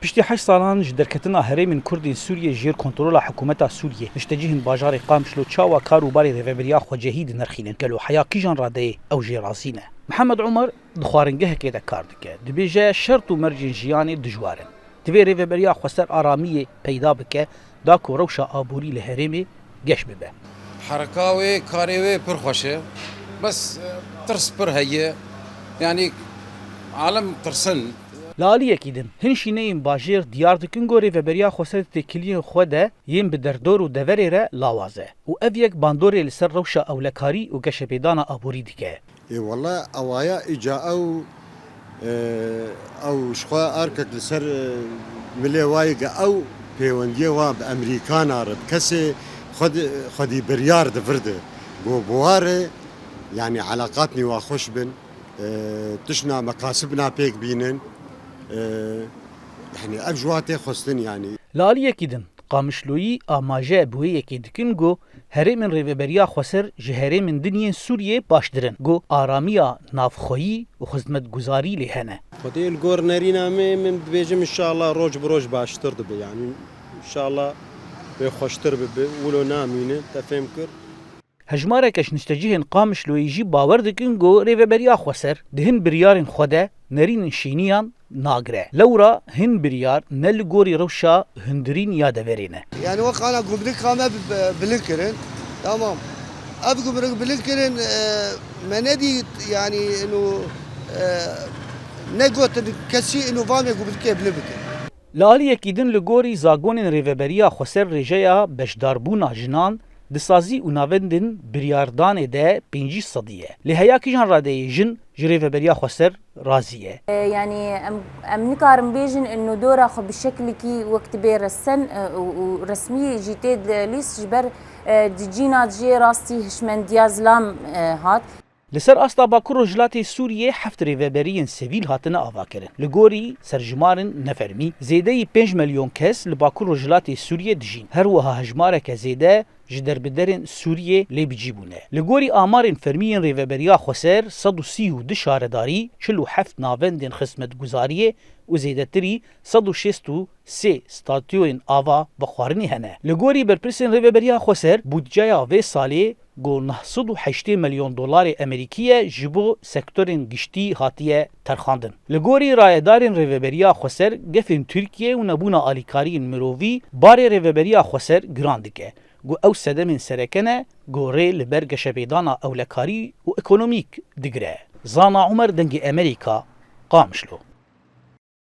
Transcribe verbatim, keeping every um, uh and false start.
Piştî heşt salan ji derketina herêmên Kurd ên Sûriyê ji jêr kontrola hikûmeta Sûriyê, niştecihên bajarê Qamişlo çawa kar û barê rêveberiya xwecehî dinirxînin? Gelo heya kîjan radeyê ew jê razî ne? Mihemed Omer di xwaringehekê de kar dike. Dibêje şert û mercên jiyanê dijwar in. Divê Rêveberiya Xweser aramiyê peyda bike, da ku rewşa aborî li herêmê geş bibe. Hereka wê, karê wê pir xweş e. Bes, e, tirs pir heye. Yanî alem tirsin. Li aliyekî din, hin şîneyên bajêr diyar dikin ku Rêveberiya Xweser di têkiliyên xwe de yên bi derdor û deverê re lawaz e û ev yek bandorê li ser rewşa ewlekarî û geşepêdana aborî dike. Ê wele ewaya îca ew, e, ew ji xwe erkek li ser, e, milê wayê ge ew pêwendiyê wa bi Emerîkana re, bi kesê xwedî, xwedî biryar di vir de. Go bi wa re, yanî eleqatnî wa xweş bin, e, tişna mekasibna pêk bînin, e, yanî ev ji wa tê xwestin yanî. Li aliyekî din, Qamişloyî amaje bi wê yekê dikin ku herêmên Rêveberiya Xweser ji herêmên din yên Sûriyê baştir in, ku aramiya navxweyî û xizmetguzarî lê hene. Xwedê li gor nerîna me, min dibêjim, înşallah roj bi roj baştir dibe, yanî înşallah wê xweştir bibe, wilo namîne, te fêm kir. Hejmareke ji niştecihên Qamişloyê jî bawer dikin ku Rêveberiya Xweser di hin biryarên xwe de nerînên şîniyan nagire. Lewra hin biryar ne li gorî rewşa hundirîn ya deverê ne. Yani wek ana gumrika me bi-, bi-, bilind kirin. Tamam. Ev gumrik bilind kirin, e, me nedît, yani ino, e, negotin kesî ino va me gumrikê bilind bikin. Li aliyekî din, li gorî zagonên Rêveberiya Xweser, rêjeya beşdarbûna jinan di sazî û navendên biryardanê de pêncî sedî ye. Lê heya kîjan radeyê jin ji Rêveberiya Xweser razî ye? E, yanî em, em nikarin bêjin ino dora xwe bi şeklikî wek dibê resen, e, û, û resmî jî tê dilîst, ji ber, e, di cîna jê rastî hişmendiya zilam, e, hat. Li ser asta Bakur Rojhilatê Sûriyê heft rêveberiyên sivîl hatine avakirin. Li gorî serjimarên nefermî, zêdeyî pênc milyon kes li Bakur Rojhilatê Sûriyê dijîn. Her wiha hejmareke zêde ji derbiderên Sûriyê lê bi cî bûne. Li gorî amarên fermî yên Rêveberiya Xweser, sed û sî û du şaredarî, çil û heft navendên xizmetguzariyê û zêdetirî sed û şêst û sê statûyên ava vexwarinê hene. Li gorî berpirsên Rêveberiya Xweser, budceya vê salê ku neh sed û heştê milyon dolarê Amerîkî ye, ji bo sektorên giştî hatiye terxandin. Li gorî rayedarên Rêveberiya Xweser, gefên Tirkiye û nebûna alîkariyên mirovî barê Rêveberiya Xweser giran dike, ku ew sedemên sereke ne ku rê li ber geşepêdana ewlekarî û ekonomîk digire. Zana Omer, Dengê Amerîka, Qamişlo.